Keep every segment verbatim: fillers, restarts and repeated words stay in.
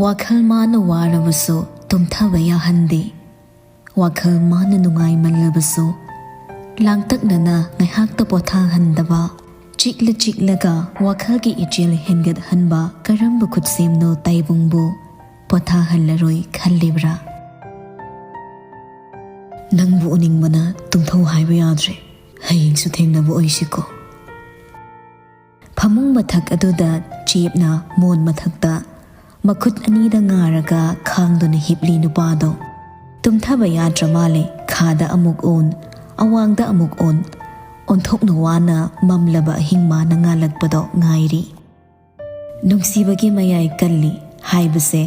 ꯋꯥꯈꯜ ꯃꯥꯅ ꯋꯥꯔꯕꯁꯨ ꯇꯨꯝꯊꯕ ꯌꯥꯍꯟꯗꯦ꯫ ꯋꯥꯈꯜ ꯃꯥꯅ ꯅꯨꯡꯉꯥꯏꯃꯜꯂꯕꯁꯨ ꯂꯥꯡꯇꯛꯅꯅ ꯉꯥꯏꯍꯥꯛꯇ ꯄꯣꯊꯥꯍꯟꯗꯕ, ꯆꯤꯛꯂ ꯆꯤꯛꯂꯒ ꯋꯥꯈꯜꯒꯤ ꯏꯆꯦꯜ ꯍꯦꯟꯒꯠꯍꯟꯕ ꯀꯔꯝꯕ ꯈꯨꯠꯁꯦꯝꯅꯣ ꯇꯥꯏꯕꯨꯡꯕꯨ ꯄꯣꯊꯥꯍꯜꯂꯔꯣꯏ ꯈꯜꯂꯤꯕ꯭ꯔꯥ? ꯅꯪꯕꯨ ꯎꯅꯤꯡꯕꯅ ꯇꯨꯝꯊꯧ ꯍꯥꯏꯕ ꯌꯥꯗ꯭ꯔꯦ꯫ ꯍꯌꯦꯡꯁꯨ ꯊꯦꯡꯅꯕ ꯑꯣꯏꯁꯤꯀꯣ꯫ ꯐꯃꯨꯡ ꯃꯊꯛ ꯑꯗꯨꯗ ꯆꯦꯞꯅ ꯃꯣꯟ ꯃꯊꯛꯇ ꯃꯈꯨꯠ ꯑꯅꯤꯗ ꯉꯥꯔꯒ ꯈꯥꯡꯗꯨꯅ ꯍꯤꯞꯂꯤ ꯅꯨꯄꯥꯗꯣ꯫ ꯇꯨꯝꯊꯕ ꯌꯥꯗ꯭ꯔ ꯃꯥꯜꯂꯦ꯫ ꯈꯥꯗ ꯑꯃꯨꯛ ꯑꯣꯟ, ꯑꯋꯥꯡꯗ ꯑꯃꯨꯛ ꯑꯣꯟ, ꯑꯣꯟꯊꯣꯛꯅ ꯋꯥꯅ ꯃꯝꯂꯕ ꯑꯍꯤꯡ ꯃꯥꯅ ꯉꯥꯜꯂꯛꯄꯗꯣ ꯉꯥꯏꯔꯤ꯫ ꯅꯨꯡꯁꯤꯕꯒꯤ ꯃꯌꯥꯏ ꯀꯜꯂꯤ ꯍꯥꯏꯕꯁꯦ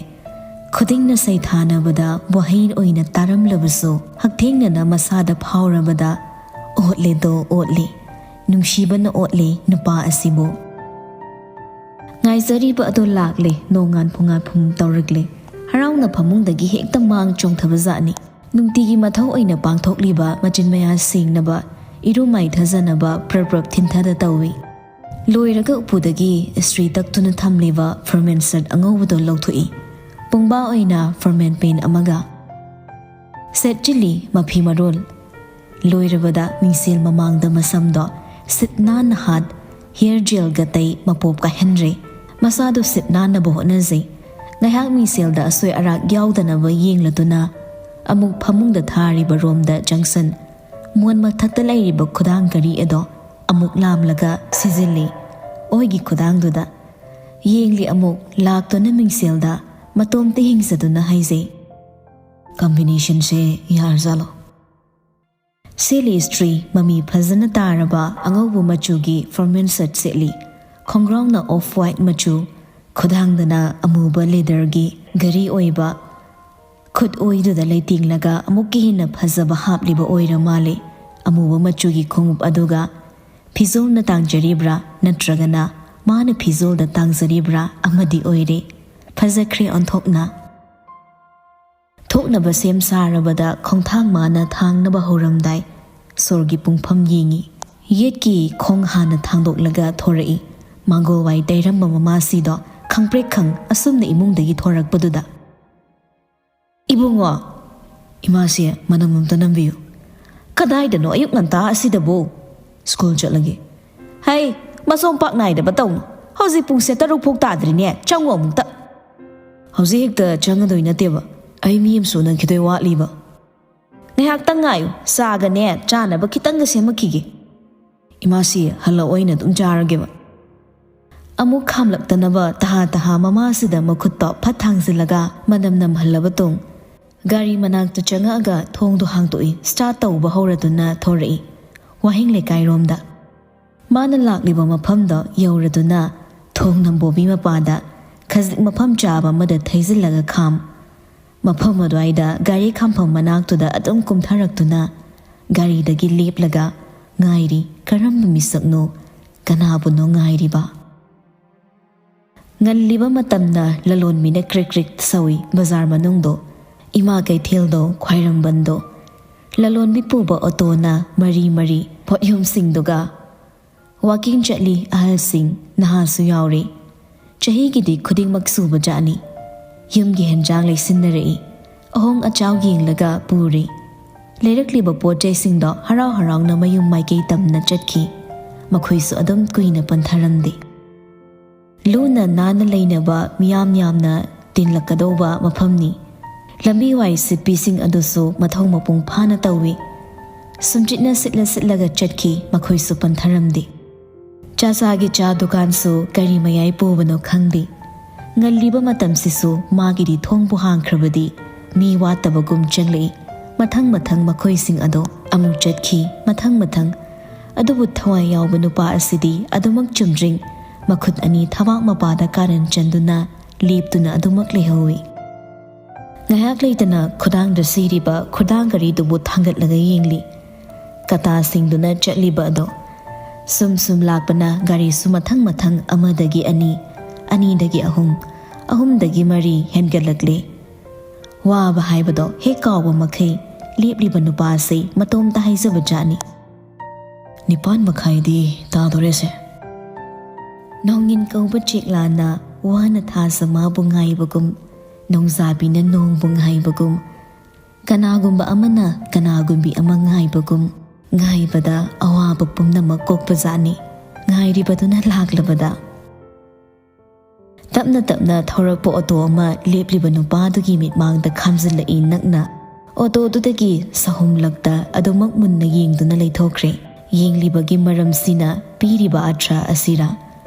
ꯈꯨꯗꯤꯡꯅ ꯁꯩꯊꯥꯅꯕꯗ ꯋꯥꯍꯩ ꯑꯣꯏꯅ ꯇꯥꯔꯝꯂꯕꯁꯨ, ꯍꯛꯊꯦꯡꯅꯅ ꯃꯁꯥꯗ ꯐꯥꯎꯔꯕꯗ ꯑꯣꯠꯂꯦꯗꯣ ꯑꯣꯠꯂꯦ, ꯅꯨꯡꯁꯤꯕꯅ ꯑꯣꯠꯂꯦ ꯅꯨꯄꯥ ꯑꯁꯤꯕꯨ꯫ ꯉꯥꯏꯖꯔꯤꯕ ꯑꯗꯣ ꯂꯥꯛꯂꯦ, ꯅꯣꯡꯉꯥꯟ ꯐꯨꯡꯉꯥꯟꯐꯨꯡ ꯇꯧꯔꯛꯂꯦ꯫ ꯍꯔꯥꯎꯅ ꯐꯃꯨꯡꯗꯒꯤ ꯍꯦꯛꯇ ꯃꯥꯡ ꯆꯣꯡꯊꯕ ꯖꯥꯠꯅꯤ꯫ ꯅꯨꯡꯇꯤꯒꯤ ꯃꯊꯧ ꯑꯣꯏꯅ ꯄꯥꯡꯊꯣꯛꯂꯤꯕ ꯃꯆꯤꯟ ꯃꯌꯥ ꯁꯦꯡꯅꯕ, ꯏꯔꯨ ꯃꯥꯏꯊꯖꯅꯕ ꯄ꯭ꯔꯞ ꯄ꯭ꯔꯞ ꯊꯤꯟꯊꯗ ꯇꯧꯏ꯫ ꯂꯣꯏꯔꯒ ꯎꯄꯨꯗꯒꯤ ꯏꯁꯇ꯭ꯔꯤ ꯇꯛꯇꯨꯅ ꯊꯝꯂꯤꯕ ꯐꯣꯔꯃꯦꯟ ꯁꯦꯠ ꯑꯉꯧꯕꯗꯣ ꯂꯧꯊꯣꯛꯏ꯫ ꯄꯨꯡꯕꯥ ꯑꯣꯏꯅ ꯐꯣꯔꯃꯦꯟ ꯄꯦꯟ ꯑꯃꯒ ꯁꯦꯠꯆꯤꯜꯂꯤ ꯃꯐꯤ ꯃꯔꯣꯜ꯫ ꯂꯣꯏꯔꯕꯗ ꯃꯤꯡꯁꯦꯜ ꯃꯃꯥꯡꯗ ꯃꯁꯝꯗꯣ ꯁꯤꯠ ꯅꯥꯟꯅ ꯍꯥꯠ, ꯍꯤꯌꯔ ꯖꯦꯜꯒ ꯇꯩ ꯃꯄꯣꯞ ꯀꯥꯏꯍꯟꯗ꯭ꯔꯦ꯫ ꯃꯁꯥꯗꯣ ꯁꯤꯠ ꯅꯥꯟꯅꯕ ꯍꯣꯠꯅꯖꯩ꯫ ꯉꯥꯏꯍꯥꯛ ꯃꯤꯡꯁꯦꯜꯗ ꯑꯁꯣꯏ ꯑꯔꯥꯛ ꯌꯥꯎꯗꯅꯕ ꯌꯦꯡꯂꯗꯨꯅ ꯑꯃꯨꯛ ꯐꯃꯨꯡꯗ ꯊꯥꯔꯤꯕ ꯔꯣꯝꯗ ꯖꯪꯁꯟ ꯃꯣꯟ ꯃꯊꯛꯇ ꯂꯩꯔꯤꯕ ꯈꯨꯗꯥꯡ ꯘꯔꯤ ꯑꯗꯣ ꯑꯃꯨꯛ ꯂꯥꯝꯂꯒ ꯁꯤꯖꯤꯜꯂꯤ ꯑꯣꯏꯒꯤ ꯈꯨꯗꯥꯡꯗꯨꯗ꯫ ꯌꯦꯡꯂꯤ ꯑꯃꯨꯛ ꯂꯥꯛꯇꯨꯅ ꯃꯤꯡꯁꯦꯜꯗ ꯃꯇꯣꯝꯇ ꯌꯦꯡꯖꯗꯨꯅ ꯍꯥꯏꯖꯩ, "ꯀꯝꯕꯤꯅꯦꯁꯟꯁꯦ ꯌꯥꯔꯖꯥꯠꯂꯣ?" ꯁꯦꯠꯂꯤ ꯏꯁꯇ꯭ꯔꯤ ꯃꯃꯤ ꯐꯖꯅ ꯇꯥꯔꯕ ꯑꯉꯧꯕ ꯃꯆꯨꯒꯤ ꯐꯣꯔꯃꯦꯜ ꯁꯦꯠ ꯁꯦꯠꯂꯤ꯫ ꯈꯣꯡꯒ꯭ꯔꯥꯎꯅ ꯑꯣꯐ ꯋꯥꯏꯠ ꯃꯆꯨ, ꯈꯨꯗꯥꯡꯗꯅ ꯑꯃꯨꯕ ꯂꯦꯗꯔꯒꯤ ꯘꯔꯤ ꯑꯣꯏꯕ ꯈꯨꯠ ꯑꯣꯏꯗꯨꯗ ꯂꯩꯇꯦꯡꯂꯒ ꯑꯃꯨꯛꯀ ꯍꯦꯟꯅ ꯐꯖꯕ ꯍꯥꯞꯂꯤꯕ ꯑꯣꯏꯔ ꯃꯥꯜꯂꯦ꯫ ꯑꯃꯨꯕ ꯃꯆꯨꯒꯤ ꯈꯣꯡꯎꯞ ꯑꯗꯨꯒ ꯐꯤꯖꯣꯜꯅ ꯇꯥꯡꯖꯔꯤꯕ꯭ꯔꯥ ꯅꯠꯇ꯭ꯔꯒꯅ ꯃꯥꯅ ꯐꯤꯖꯣꯜꯗ ꯇꯥꯡꯖꯔꯤꯕ꯭ꯔꯥ ꯑꯃꯗꯤ ꯑꯣꯏꯔꯦ꯫ ꯐꯖꯈ꯭ꯔꯦ ꯑꯣꯟꯊꯣꯛꯅ꯫ ꯊꯣꯛꯅꯕ ꯁꯦꯝ ꯁꯥꯔꯕꯗ ꯈꯣꯡꯊꯥꯡ ꯃꯥꯅ ꯊꯥꯡꯅꯕ ꯍꯧꯔꯝꯗꯥꯏ ꯁꯣꯔꯒꯤ ꯄꯨꯡꯐꯝ ꯌꯦꯡꯉꯤ꯫ ꯌꯦꯠꯀꯤ ꯈꯣꯡ ꯍꯥꯟꯅ ꯊꯥꯡꯗꯣꯛꯂꯒ ꯊꯣꯔꯛꯏ꯫ ꯃꯥꯡꯒꯣꯜ ꯋꯥꯏ ꯇꯩꯔꯝꯕ ꯃꯃꯥꯁꯤꯗꯣ ꯈꯪꯄ꯭ꯔꯦꯛ ꯈꯪ ꯑꯁꯨꯝꯅ ꯏꯃꯨꯡꯗꯒꯤ ꯊꯣꯔꯛꯄꯗꯨꯗ, "ꯏꯕꯨꯡꯉꯣ!" ꯏꯃꯥꯁꯤ ꯃꯅꯝ ꯑꯝꯇ ꯅꯝꯕꯤꯌꯨ꯫ "ꯀꯗꯥꯏꯗꯅꯣ ꯑꯌꯨꯛ ꯉꯟꯇꯥ ꯑꯁꯤꯗꯕꯨ? ꯁ꯭ꯀꯨꯜ ꯆꯠꯂꯒꯦ꯫" "ꯍꯩ, ꯃꯁꯣꯝ ꯄꯥꯛ ꯅꯥꯏꯗꯕ ꯇꯧꯅꯨ꯫ ꯍꯧꯖꯤꯛ ꯄꯨꯡꯁꯦ ꯇꯔꯨꯛ ꯐꯥꯎ ꯇꯥꯗ꯭ꯔꯤꯅꯦ꯫ ꯆꯪꯉꯣ ꯑꯃꯨꯛꯇ꯫" "ꯍꯧꯖꯤꯛ ꯍꯦꯛꯇ ꯆꯪꯒꯗꯣꯏ ꯅꯠꯇꯦꯕ꯫ ꯑꯩ ꯃꯤ ꯑꯃꯁꯨ ꯎꯅꯈꯤꯗꯣꯏ ꯋꯥꯠꯂꯤꯕ꯫" "ꯉꯥꯏꯍꯥꯛꯇꯪ ꯉꯥꯏꯌꯨ, ꯆꯥꯒꯅꯦ ꯆꯥꯅꯕ ꯈꯤꯇꯪꯒ ꯁꯦꯝꯃꯛꯈꯤꯒꯦ꯫" "ꯏꯃꯥꯁꯤ ꯍꯜꯂꯛꯑꯣꯏꯅ ꯑꯗꯨꯝ ꯆꯥꯔꯒꯦꯕ꯫" ꯑꯃꯨꯛ ꯈꯥꯝꯂꯛꯇꯅꯕ ꯇꯍꯥ ꯇꯍꯥ ꯃꯃꯥꯁꯤꯗ ꯃꯈꯨꯠꯇꯣ ꯐꯠ ꯊꯥꯡꯖꯤꯜꯂꯒ ꯃꯅꯝ ꯅꯝꯍꯜꯂꯕ ꯇꯨꯡ, ꯒꯥꯔꯤ ꯃꯅꯥꯛꯇ ꯆꯪꯉꯛꯑꯒ ꯊꯣꯡꯗꯣ ꯍꯥꯡꯗꯣꯛꯏ, ꯁ꯭ꯇꯥꯔꯠ ꯇꯧꯕ ꯍꯧꯔꯗꯨꯅ ꯊꯣꯔꯛꯏ ꯋꯥꯍꯦꯡ ꯂꯩꯀꯥꯏꯔꯣꯝꯗ꯫ ꯃꯥꯅ ꯂꯥꯛꯂꯤꯕ ꯃꯐꯝꯗꯣ ꯌꯧꯔꯗꯨꯅ ꯊꯣꯡ ꯅꯝꯕꯣꯕꯤ ꯃꯄꯥꯗ ꯈꯖꯤꯛ ꯃꯐꯝ ꯆꯥꯕ ꯑꯃꯗ ꯊꯩꯖꯤꯜꯂꯒ ꯈꯥꯝ꯫ ꯃꯐꯝ ꯑꯗꯨꯋꯥꯏꯗ ꯒꯥꯔꯤ ꯈꯥꯝꯐꯝ ꯃꯅꯥꯛꯇꯨꯗ ꯑꯗꯨꯝ ꯀꯨꯝꯊꯔꯛꯇꯨꯅ ꯒꯥꯔꯤꯗꯒꯤ ꯂꯦꯞꯂꯒ ꯉꯥꯏꯔꯤ꯫ ꯀꯔꯝꯕ ꯃꯤꯁꯛꯅꯣ? ꯀꯅꯥꯕꯨꯅꯣ ꯉꯥꯏꯔꯤꯕ? ꯉꯜꯂꯤꯕ ꯃꯇꯝꯅ ꯂꯂꯣꯟꯕꯤꯅ ꯀ꯭ꯔꯤꯛ ꯀ꯭ꯔꯤꯛ ꯁꯧꯏ ꯕꯖꯥꯔ ꯃꯅꯨꯡꯗꯣ, ꯏꯃꯥ ꯀꯩꯊꯦꯜꯗꯣ, ꯈ꯭ꯋꯥꯏꯔꯝꯕꯟꯗꯣ꯫ ꯂꯂꯣꯟꯕꯤ ꯄꯨꯕ ꯑꯣꯇꯣꯅ ꯃꯔꯤ ꯃꯔꯤ ꯄꯣꯠꯌꯣꯝꯁꯤꯡꯗꯨꯒ꯫ ꯋꯥꯀꯤꯡ ꯆꯠꯂꯤ ꯑꯍꯜꯁꯤꯡ, ꯅꯍꯥꯁꯨ ꯌꯥꯎꯔꯤ꯫ ꯆꯍꯤꯒꯤꯗꯤ ꯈꯨꯗꯤꯡꯃꯛ ꯁꯨꯕ ꯖꯥꯠꯅꯤ꯫ ꯌꯨꯝꯒꯤ ꯍꯦꯟꯖꯥꯡ ꯂꯩꯁꯤꯟꯅꯔꯛꯏ꯫ ꯑꯍꯣꯡ ꯑꯆꯥꯎ ꯌꯦꯡꯂꯒ ꯄꯨꯔꯤ꯫ ꯂꯩꯔꯛꯂꯤꯕ ꯄꯣꯠ ꯆꯩꯁꯤꯡꯗꯣ ꯍꯔꯥꯎ ꯍꯔꯥꯎꯅ ꯃꯌꯨꯝ ꯃꯥꯏꯀꯩ ꯇꯝꯅ ꯆꯠꯈꯤ꯫ ꯃꯈꯣꯏꯁꯨ ꯑꯗꯨꯝ ꯀꯨꯏꯅ ꯄꯟꯊꯔꯝꯗꯦ꯫ ꯂꯨꯅ ꯅꯥꯟꯅ ꯂꯩꯅꯕ ꯃꯤꯌꯥꯝ ꯌꯥꯝꯅ ꯇꯤꯟꯂꯛꯀꯗꯧꯕ ꯃꯐꯝꯅꯤ꯫ ꯂꯝꯕꯤ ꯋꯥꯏ ꯁꯤꯠꯄꯤꯁꯤꯡ ꯑꯗꯨꯁꯨ ꯃꯊꯧ ꯃꯄꯨꯡ ꯐꯥꯅ ꯇꯧꯏ꯫ ꯁꯨꯝꯆꯤꯠꯅ ꯁꯤꯠꯂ ꯁꯤꯠꯂꯒ ꯆꯠꯈꯤ, ꯃꯈꯣꯏꯁꯨ ꯄꯟꯊꯔꯝꯗꯦ꯫ ꯆꯥꯆꯥꯒꯤ ꯆꯥ ꯗꯨꯀꯥꯟꯁꯨ ꯀꯔꯤ ꯃꯌꯥꯏ ꯄꯨꯕꯅꯣ ꯈꯪꯗꯦ꯫ ꯉꯜꯂꯤꯕ ꯃꯇꯝꯁꯤꯁꯨ ꯃꯥꯒꯤꯗꯤ ꯊꯣꯡꯕꯨ ꯍꯥꯡꯈ꯭ꯔꯕꯗꯤ ꯃꯤ ꯋꯥꯠꯇꯕꯒꯨꯝ ꯆꯪꯂꯛꯏ꯫ ꯃꯊꯪ ꯃꯊꯪ ꯃꯈꯣꯏꯁꯤꯡ ꯑꯗꯣ ꯑꯃꯨꯛ ꯆꯠꯈꯤ, ꯃꯊꯪ ꯃꯊꯪ꯫ ꯑꯗꯨꯕꯨ ꯊꯋꯥꯏ ꯌꯥꯎꯕ ꯅꯨꯄꯥ ꯑꯁꯤꯗꯤ ꯑꯗꯨꯃꯛ ꯆꯨꯝꯗ꯭ꯔꯤꯡ ꯃꯈꯨꯠ ꯑꯅꯤ ꯊꯕꯥꯛ ꯃꯄꯥꯗ ꯀꯥꯔꯟ ꯆꯟꯗꯨꯅ ꯂꯦꯞꯇꯨꯅ ꯑꯗꯨꯃꯛ ꯂꯩꯍꯧꯏ꯫ ꯉꯥꯏꯍꯥꯛ ꯂꯩꯇꯅ ꯈꯨꯗꯥꯡꯗ ꯁꯤꯔꯤꯕ ꯈꯨꯗꯥꯡ ꯒꯥꯔꯤꯗꯨꯕꯨ ꯊꯥꯡꯒꯠꯂꯒ ꯌꯦꯡꯂꯤ꯫ ꯀꯇꯥꯁꯤꯡꯗꯨꯅ ꯆꯠꯂꯤꯕ ꯑꯗꯣ ꯁꯨꯝ ꯁꯨꯝ ꯂꯥꯛꯄꯅ ꯒꯥꯔꯤꯁꯨ ꯃꯊꯪ ꯃꯊꯪ ꯑꯃꯗꯒꯤ ꯑꯅꯤ, ꯑꯅꯤꯗꯒꯤ ꯑꯍꯨꯝ, ꯑꯍꯨꯝꯗꯒꯤ ꯃꯔꯤ ꯍꯦꯟꯒꯠꯂꯛꯂꯦ꯫ ꯋꯥꯕ ꯍꯥꯏꯕꯗꯣ ꯍꯦꯛ ꯀꯥꯎꯕ ꯃꯈꯩ ꯂꯦꯞꯂꯤꯕ ꯅꯨꯄꯥꯁꯦ ꯃꯇꯣꯝꯇ ꯍꯥꯏꯖꯕ ꯖꯥꯠꯅꯤ꯫ "ꯅꯤꯄꯥꯟ ꯃꯈꯥꯏꯗꯤ ꯇꯥꯗꯣꯔꯦꯁꯦ꯫" ꯅꯣꯡꯉꯤꯟ ꯀꯧꯕ ꯆꯦꯛꯂꯥꯅ ꯋꯥꯅ ꯊꯥꯖ ꯃꯥꯕꯨ ꯉꯥꯏꯕꯒꯨꯝ, ꯅꯣꯡꯖꯥꯕꯤꯅ ꯅꯣꯡꯕꯨ ꯉꯥꯏꯕꯒꯨꯝ, ꯀꯅꯥꯒꯨꯝꯕ ꯑꯃꯅ ꯀꯅꯥꯒꯨꯝꯕꯤ ꯑꯃ ꯉꯥꯏꯕꯒꯨꯝ, ꯉꯥꯏꯕꯗ ꯑꯋꯥꯕ ꯄꯨꯝꯅꯃꯛ ꯀꯣꯛꯄꯖꯥꯠꯅꯤ, ꯉꯥꯏꯔꯤꯕꯗꯨꯅ ꯂꯥꯛꯂꯕꯗ꯫ ꯇꯞꯅ ꯇꯞꯅ ꯊꯧꯔꯛꯄ ꯑꯣꯇꯣ ꯑꯃ ꯂꯦꯞꯂꯤꯕ ꯅꯨꯄꯥꯗꯨꯒꯤ ꯃꯤꯠꯃꯥꯡꯗ ꯈꯥꯝꯖꯤꯜꯂꯛꯏ ꯅꯛꯅ꯫ ꯑꯣꯇꯣꯗꯨꯗꯒꯤ ꯁꯍꯨꯝꯂꯛꯇ ꯑꯗꯨꯃꯛ ꯃꯨꯟꯅ ꯌꯦꯡꯗꯨꯅ ꯂꯩꯊꯣꯛꯈ꯭ꯔꯦ꯫ ꯌꯦꯡꯂꯤꯕꯒꯤ ꯃꯔꯝꯁꯤꯅ ꯄꯤꯔꯤꯕ ꯑꯥꯔꯊ ꯑꯁꯤꯔꯥ?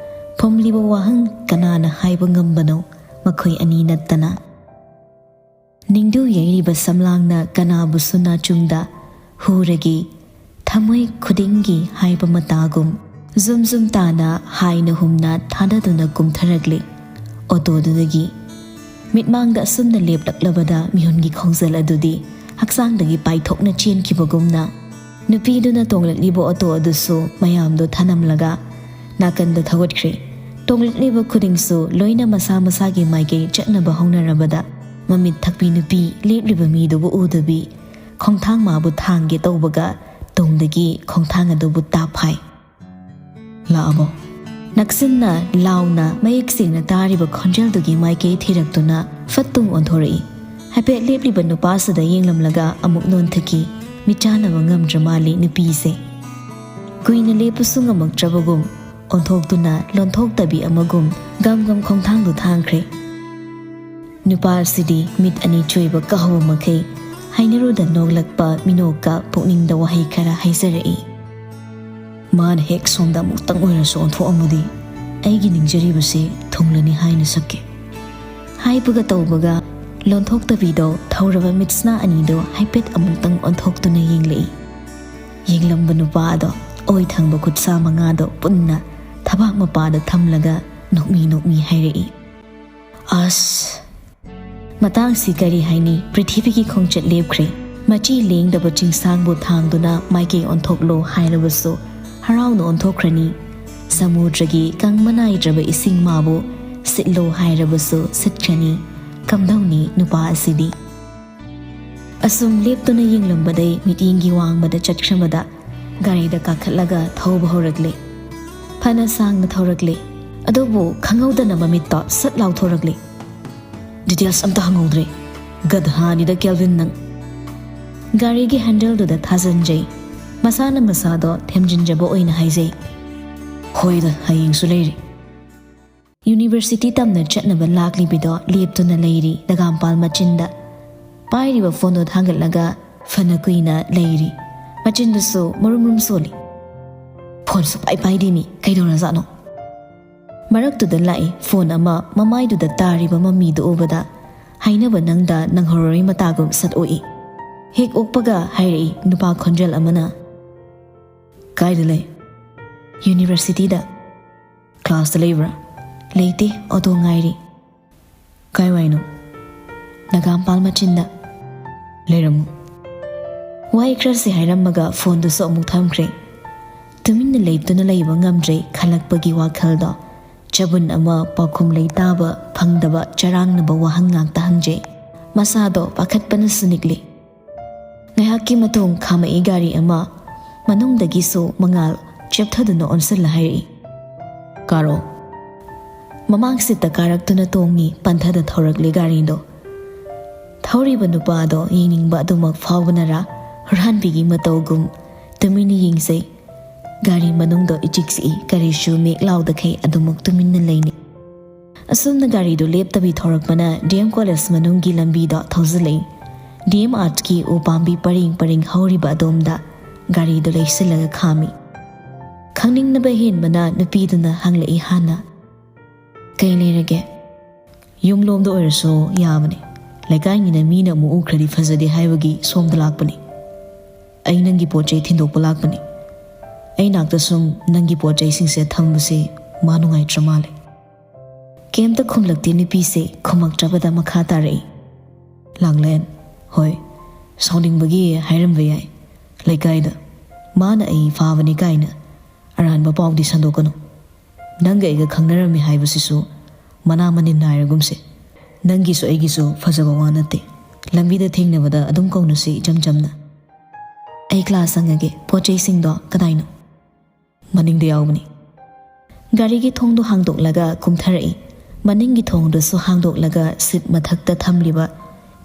ꯐꯨꯝꯂꯤꯕ ꯋꯥꯍꯪ ꯀꯅꯥꯅ ꯍꯥꯏꯕ ꯉꯝꯕꯅꯣ, ꯃꯈꯣꯏ ꯑꯅꯤ ꯅꯠꯇꯅ? ꯅꯤꯡꯗꯨ ꯌꯩꯔꯤꯕ ꯁꯝꯂꯥꯡꯅ ꯀꯅꯥꯕꯨꯁꯨ ꯅꯥꯆꯨꯡꯗ ꯍꯨꯔꯒꯦ, ꯊꯃꯣꯏ ꯈꯨꯗꯤꯡꯒꯤ ꯍꯥꯏꯕ ꯃꯇꯥꯒꯨꯝ, ꯖꯨꯝ ꯖꯨꯝ ꯇꯥꯅ ꯍꯥꯏꯅ ꯍꯨꯝꯅ ꯊꯥꯗꯗꯨꯅ ꯀꯨꯝꯊꯔꯛꯂꯦ ꯑꯣꯇꯣꯗꯨꯗꯒꯤ꯫ ꯃꯤꯠꯃꯥꯡꯗ ꯑꯁꯨꯝꯅ ꯂꯦꯞꯂꯛꯂꯕꯗ ꯃꯤꯍꯨꯟꯒꯤ ꯈꯣꯡꯖꯦꯜ ꯑꯗꯨꯗꯤ ꯍꯛꯆꯥꯡꯗꯒꯤ ꯄꯥꯏꯊꯣꯛꯅ ꯆꯦꯟꯈꯤꯕꯒꯨꯝꯅ, ꯅꯨꯄꯤꯗꯨꯅ ꯇꯣꯡꯂꯛꯂꯤꯕ ꯑꯣꯇꯣ ꯑꯗꯨꯁꯨ ꯃꯌꯥꯝꯗꯣ ꯊꯅꯝꯂꯒ ꯅꯥꯀꯟꯗ ꯊꯧꯒꯠꯈ꯭ꯔꯦ꯫ ꯇꯣꯡꯂꯛꯂꯤꯕ ꯈꯨꯗꯤꯡꯁꯨ ꯂꯣꯏꯅ ꯃꯁꯥ ꯃꯁꯥꯒꯤ ꯃꯥꯏꯀꯩ ꯆꯠꯅꯕ ꯍꯧꯅꯔꯕꯗ, ꯃꯃꯤꯠ ꯊꯛꯄꯤ ꯅꯨꯄꯤ ꯂꯦꯞꯂꯤꯕ ꯃꯤꯗꯨꯕꯨ ꯎꯗꯕꯤ, ꯈꯣꯡꯊꯥꯡ ꯃꯥꯕꯨ ꯊꯥꯡꯒꯦ ꯇꯧꯕꯒ ꯇꯨꯡꯗꯒꯤ ꯈꯣꯡꯊꯥꯡ ꯑꯗꯨꯕꯨ ꯇꯥꯞ ꯍꯥꯏ꯫ "ꯂꯥꯛꯑꯕꯣ?" ꯅꯛꯁꯤꯟꯅ ꯂꯥꯎꯅ ꯃꯌꯦꯛ ꯁꯦꯡꯅ ꯇꯥꯔꯤꯕ ꯈꯣꯟꯖꯦꯜꯗꯨꯒꯤ ꯃꯥꯏꯀꯩ ꯊꯤꯔꯛꯇꯨꯅ ꯐꯠ ꯇꯨꯡ ꯑꯣꯟꯊꯣꯔꯛꯏ꯫ ꯍꯥꯏꯐꯦꯠ ꯂꯦꯞꯂꯤꯕ ꯅꯨꯄꯥꯁꯤꯗ ꯌꯦꯡꯂꯝꯂꯒ ꯑꯃꯨꯛ ꯅꯣꯟꯊꯈꯤ꯫ ꯃꯤꯠꯆꯥꯟꯅꯕ ꯉꯝꯗ꯭ꯔ ꯃꯥꯜꯂꯤ ꯅꯨꯄꯤꯁꯦ꯫ ꯀꯨꯏꯅ ꯂꯦꯞꯄꯁꯨ ꯉꯝꯃꯛꯇ꯭ꯔꯕꯒꯨꯝ, ꯑꯣꯟꯊꯣꯛꯇꯨꯅ ꯂꯣꯟꯊꯣꯛꯇꯕꯤ ꯑꯃꯒꯨꯝ ꯒꯝ ꯒꯝ ꯈꯣꯡꯊꯥꯡꯗꯨ ꯊꯥꯡꯈ꯭ꯔꯦ꯫ ꯅꯨꯄꯥ ꯑꯁꯤꯗꯤ ꯃꯤꯠ ꯑꯅꯤ ꯆꯣꯏꯕ ꯀꯥꯍꯧꯕ ꯃꯈꯩ ꯍꯩꯅꯔꯨꯗ ꯅꯣꯛꯂꯛꯄ ꯃꯤꯅꯣꯛꯀ ꯄꯨꯛꯅꯤꯡꯗ ꯋꯥꯍꯩ ꯈꯔ ꯍꯥꯏꯖꯔꯛꯏ꯫ "ꯃꯥꯅ ꯍꯦꯛ ꯁꯣꯝꯗ ꯑꯃꯨꯛꯇꯪ ꯑꯣꯏꯔꯁꯨ ꯑꯣꯟꯊꯣꯛꯑꯝꯃꯗꯤ ꯑꯩꯒꯤ ꯅꯤꯡꯖꯔꯤꯕꯁꯤ ꯊꯨꯡꯂꯅꯤ ꯍꯥꯏꯅ ꯁꯛꯀꯦ" ꯍꯥꯏꯕꯒ ꯇꯧꯕꯒ ꯂꯣꯟꯊꯣꯛꯇꯕꯤꯗꯣ ꯊꯧꯔꯕ ꯃꯤꯠꯁꯅꯥ ꯑꯅꯤꯗꯣ ꯍꯥꯏꯐꯦꯠ ꯑꯃꯨꯛꯇꯪ ꯑꯣꯟꯊꯣꯛꯇꯨꯅ ꯌꯦꯡꯂꯛꯏ꯫ ꯌꯦꯡꯂꯝꯕ ꯅꯨꯄꯥ ꯑꯗꯣ ꯑꯣꯏ ꯊꯪꯕ ꯈꯨꯠꯁꯥ ꯃꯉꯥꯗꯣ ꯄꯨꯟꯅ ꯊꯕꯥꯛ ꯃꯄꯥꯗ ꯊꯝꯂꯒ ꯅꯣꯛꯃꯤ ꯅꯣꯛꯃꯤ ꯍꯥꯏꯔꯛꯏ, "ꯑꯁ!" ꯃꯇꯥꯡꯁꯤ ꯀꯔꯤ ꯍꯥꯏꯅꯤ? ꯄ꯭ꯔꯤꯊꯤꯕꯤꯒꯤ ꯈꯣꯡꯆꯠ ꯂꯦꯞꯈ꯭ꯔꯦ꯫ ꯃꯆꯤ ꯂꯦꯡꯗꯕ ꯆꯤꯡꯁꯥꯡꯕꯨ ꯊꯥꯡꯗꯨꯅ ꯃꯥꯏꯀꯩ ꯑꯣꯟꯊꯣꯛꯂꯣ ꯍꯥꯏꯔꯕꯁꯨ ꯍꯔꯥꯎꯅ ꯑꯣꯟꯊꯣꯛꯈ꯭ꯔꯅꯤ꯫ ꯁꯃꯨꯗ꯭ꯔꯒꯤ ꯀꯪꯕ ꯅꯥꯏꯗ꯭ꯔꯕ ꯏꯁꯤꯡ ꯃꯥꯕꯨ ꯁꯤꯠꯂꯣ ꯍꯥꯏꯔꯕꯁꯨ ꯁꯤꯠꯈ꯭ꯔꯅꯤ꯫ ꯀꯝꯗꯧꯅꯤ ꯅꯨꯄꯥ ꯑꯁꯤꯗꯤ? ꯑꯁꯨꯝ ꯂꯦꯞꯇꯨꯅ ꯌꯦꯡꯂꯝꯕꯗꯩ ꯃꯤꯠꯌꯦꯡꯒꯤ ꯋꯥꯡꯃꯗ ꯆꯠꯈ꯭ꯔꯕꯗ ꯒꯥꯔꯤꯗ ꯀꯥꯈꯠꯂꯒ ꯊꯧꯕ ꯍꯧꯔꯛꯂꯦ꯫ ꯐꯅ ꯁꯥꯡꯅ ꯊꯧꯔꯛꯂꯦ꯫ ꯑꯗꯨꯕꯨ ꯈꯪꯍꯧꯗꯅ ꯃꯃꯤꯠꯇꯣ ꯁꯠ ꯂꯥꯎꯊꯣꯔꯛꯂꯦ꯫ "ꯗꯤꯇꯦꯜꯁ ꯑꯝꯇ ꯍꯪꯍꯧꯗ꯭ꯔꯦ꯫ ꯒꯙꯥꯅꯤꯗ ꯀꯦꯜꯚꯤꯟ ꯅꯪ!" ꯒꯥꯔꯤꯒꯤ ꯍꯦꯟꯗꯜꯗꯨꯗ ꯊꯥꯖꯤꯟꯖꯩ꯫ ꯃꯁꯥꯅ ꯃꯁꯥꯗꯣ ꯊꯦꯝꯖꯤꯟꯖꯕ ꯑꯣꯏꯅ ꯍꯥꯏꯖꯩ, "ꯍꯣꯏꯗ, ꯍꯌꯦꯡꯁꯨ ꯂꯩꯔꯤ꯫" ꯌꯨꯅꯤꯚꯔꯁꯤꯇꯤ ꯇꯝꯅ ꯆꯠꯅꯕ ꯂꯥꯛꯂꯤꯕꯤꯗꯣ ꯂꯦꯞꯇꯨꯅ ꯂꯩꯔꯤ ꯅꯒꯥꯝꯄꯥꯜ ꯃꯆꯤꯟꯗ꯫ ꯄꯥꯏꯔꯤꯕ ꯐꯣꯟꯗꯣ ꯊꯥꯡꯒꯠꯂꯒ ꯐꯅ ꯀꯨꯏꯅ ꯂꯩꯔꯤ꯫ ꯃꯆꯤꯟꯗꯨꯁꯨ ꯃꯔꯨꯝ ꯃꯔꯨꯝ ꯁꯣꯜꯂꯤ꯫ ꯐꯣꯟ ꯁꯨꯄꯥꯏ ꯄꯥꯏꯗꯦ ꯃꯤ, ꯀꯩꯗꯧꯔꯖꯥꯠꯅꯣ? ꯃꯔꯛꯇꯨꯗ ꯂꯥꯛꯏ ꯐꯣꯟ ꯑꯃ ꯃꯃꯥꯏꯗꯨꯗ ꯇꯥꯔꯤꯕ ꯃꯃꯤꯗꯨ ꯎꯕꯗ, ꯍꯥꯏꯅꯕ ꯅꯪꯗ ꯅꯪꯍꯧꯔꯣꯏ ꯃꯇꯥꯒꯨꯝ ꯁꯠ ꯑꯣꯛꯏ꯫ ꯍꯦꯛ ꯑꯣꯛꯄꯒ ꯍꯥꯏꯔꯛꯏ ꯅꯨꯄꯥ ꯈꯣꯟꯖꯦꯜ ꯑꯃꯅ, "ꯀꯥꯏꯗ ꯂꯩ?" "ꯌꯨꯅꯤꯚꯔꯁꯤꯇꯤꯗ꯫" "ꯀ꯭ꯂꯥꯁꯇ ꯂꯩꯕ꯭ꯔꯥ?" "ꯂꯩꯇꯦ, ꯑꯣꯇꯣ ꯉꯥꯏꯔꯤ꯫" "ꯀꯥꯏꯋꯥꯏꯅꯣ?" "ꯅꯒꯥꯝꯄꯥꯜ ꯃꯆꯤꯟꯗ꯫" "ꯂꯩꯔꯝꯃꯨ꯫" ꯋꯥꯍꯩ ꯈꯔꯁꯤ ꯍꯥꯏꯔꯝꯃꯒ ꯐꯣꯟꯗꯨꯁꯨ ꯑꯃꯨꯛ ꯊꯝꯈ꯭ꯔꯦ꯫ ꯇꯨꯃꯤꯟꯅ ꯂꯦꯞꯇꯨꯅ ꯂꯩꯕ ꯉꯝꯗ꯭ꯔꯦ ꯈꯜꯂꯛꯄꯒꯤ ꯋꯥꯈꯜꯗꯣ ꯆꯕꯨꯟ ꯑꯃ ꯄꯥꯎꯈꯨꯝ ꯂꯩꯇꯥꯕ ꯐꯪꯗꯕ ꯆꯔꯥꯡꯅꯕ ꯋꯥꯍꯪ ꯉꯥꯛꯇ ꯍꯪꯖꯩ꯫ ꯃꯁꯥꯗꯣ ꯄꯥꯈꯠꯄꯅꯁꯨ ꯅꯤꯛꯂꯤ꯫ ꯉꯥꯏꯍꯥꯛꯀꯤ ꯃꯇꯨꯡ ꯈꯥꯝꯃꯛꯏ ꯒꯥꯔꯤ ꯑꯃ꯫ ꯃꯅꯨꯡꯗꯒꯤꯁꯨ ꯃꯉꯥꯜ ꯆꯦꯞꯊꯗꯨꯅ ꯑꯣꯟꯁꯤꯜꯂ ꯍꯥꯏꯔꯛꯏ, "ꯀꯥꯔꯣ꯫" ꯃꯃꯥꯡ ꯁꯤꯠꯇ ꯀꯥꯔꯛꯇꯨꯅ ꯇꯣꯡꯉꯤ, ꯄꯟꯊꯗ ꯊꯧꯔꯛꯂꯤ ꯒꯥꯔꯤꯗꯣ꯫ ꯊꯧꯔꯤꯕ ꯅꯨꯄꯥꯗꯣ ꯌꯦꯡꯅꯤꯡꯕ ꯑꯗꯨꯃꯛ ꯐꯥꯎꯕꯅꯔꯥ, ꯍꯨꯔꯥꯟꯕꯤꯒꯤ ꯃꯇꯧꯒꯨꯝ ꯇꯨꯃꯤꯟꯅ ꯌꯦꯡꯖꯩ꯫ ꯒꯥꯔꯤ ꯃꯅꯨꯡꯗꯣ ꯏꯆꯤꯛ ꯆꯤꯛꯏ, ꯀꯔꯤꯁꯨ ꯃꯦꯛ ꯂꯥꯎꯗꯈꯩ ꯑꯗꯨꯃꯛ ꯇꯨꯃꯤꯟꯅ ꯂꯩꯅꯤ꯫ ꯑꯁꯨꯝꯅ ꯒꯥꯔꯤꯗꯨ ꯂꯦꯞꯇꯕꯤ ꯊꯧꯔꯛꯄꯅ ꯗꯤ ꯑꯦꯝ ꯀꯣꯂꯦꯖ ꯃꯅꯨꯡꯒꯤ ꯂꯝꯕꯤꯗꯣ ꯊꯧꯖꯤꯜꯂꯛꯏ꯫ ꯗꯤ ꯑꯦꯝ ꯑꯥꯔꯠꯀꯤ ꯎ ꯄꯥꯝꯕꯤ ꯄꯔꯦꯡ ꯄꯔꯦꯡ ꯍꯧꯔꯤꯕ ꯑꯗꯣꯝꯗ ꯒꯥꯔꯤꯗꯨ ꯂꯩꯁꯤꯜꯂꯒ ꯈꯥꯝꯃꯤ꯫ ꯈꯪꯅꯤꯡꯅꯕ ꯍꯦꯟꯕꯅ ꯅꯨꯄꯤꯗꯨꯅ ꯍꯪꯂꯛꯏ ꯍꯥꯟꯅ, "ꯀꯩ ꯂꯩꯔꯒꯦ?" "ꯌꯨꯝꯂꯣꯝꯗ ꯑꯣꯏꯔꯁꯨ ꯌꯥꯕꯅꯤ꯫ ꯂꯩꯀꯥꯏꯅꯤꯅ ꯃꯤꯅ ꯑꯃꯨꯛ ꯎꯈ꯭ꯔꯗꯤ ꯐꯖꯗꯦ ꯍꯥꯏꯕꯒꯤ ꯁꯣꯝꯗ ꯂꯥꯛꯄꯅꯤ꯫ ꯑꯩ ꯅꯪꯒꯤ ꯄꯣꯠ ꯆꯩ ꯊꯤꯟꯗꯣꯛꯄ ꯂꯥꯛꯄꯅꯤ꯫ ꯑꯩ ꯅꯥꯛꯇ ꯁꯨꯝ ꯅꯪꯒꯤ ꯄꯣꯠ ꯆꯩꯁꯤꯡꯁꯦ ꯊꯝꯕꯁꯦ ꯃꯥ ꯅꯨꯡꯉꯥꯏꯇ꯭ꯔ ꯃꯥꯜꯂꯦ꯫" ꯀꯩꯝꯇ ꯈꯨꯝꯂꯛꯇꯦ ꯅꯨꯄꯤꯁꯦ, ꯈꯨꯝꯃꯛꯇ꯭ꯔꯕꯗ ꯃꯈꯥ ꯇꯥꯔꯛꯏ, "ꯂꯥꯡꯂꯦꯟ, ꯍꯣꯏ, ꯁꯥꯎꯅꯤꯡꯕꯒꯤ ꯍꯥꯏꯔꯝꯕ ꯌꯥꯏ꯫ ꯂꯩꯀꯥꯏꯗ ꯃꯥꯅ ꯑꯩ ꯐꯥꯕꯅꯤ ꯀꯥꯏꯅ ꯑꯔꯥꯟꯕ ꯄꯥꯎꯗꯤ ꯁꯟꯗꯣꯛꯀꯅꯨ꯫ ꯅꯪꯒ ꯑꯩꯒ ꯈꯪꯅꯔꯝꯃꯤ ꯍꯥꯏꯕꯁꯤꯁꯨ ꯃꯅꯥ ꯃꯅꯤꯟ ꯅꯥꯏꯔꯒꯨꯝꯁꯦ꯫ ꯅꯪꯒꯤꯁꯨ ꯑꯩꯒꯤꯁꯨ ꯐꯖꯕ ꯋꯥ ꯅꯠꯇꯦ꯫ ꯂꯝꯕꯤꯗ ꯊꯦꯡꯅꯕꯗ ꯑꯗꯨꯝ ꯀꯧꯅꯁꯤ ꯏꯆꯝ ꯆꯝꯅ꯫ ꯑꯩ ꯀ꯭ꯂꯥꯁ ꯆꯪꯉꯒꯦ꯫ ꯄꯣꯠ ꯆꯩꯁꯤꯡꯗꯣ ꯀꯗꯥꯏꯅꯣ?" "ꯃꯅꯤꯡꯗ ꯌꯥꯎꯕꯅꯤ꯫" ꯒꯥꯔꯤꯒꯤ ꯊꯣꯡꯗꯣ ꯍꯥꯡꯗꯣꯛꯂꯒ ꯀꯨꯝꯊꯔꯛꯏ꯫ ꯃꯅꯤꯡꯒꯤ ꯊꯣꯡꯗꯨꯁꯨ ꯍꯥꯡꯗꯣꯛꯂꯒ ꯁꯤꯠ ꯃꯊꯛꯇ ꯊꯝꯂꯤꯕ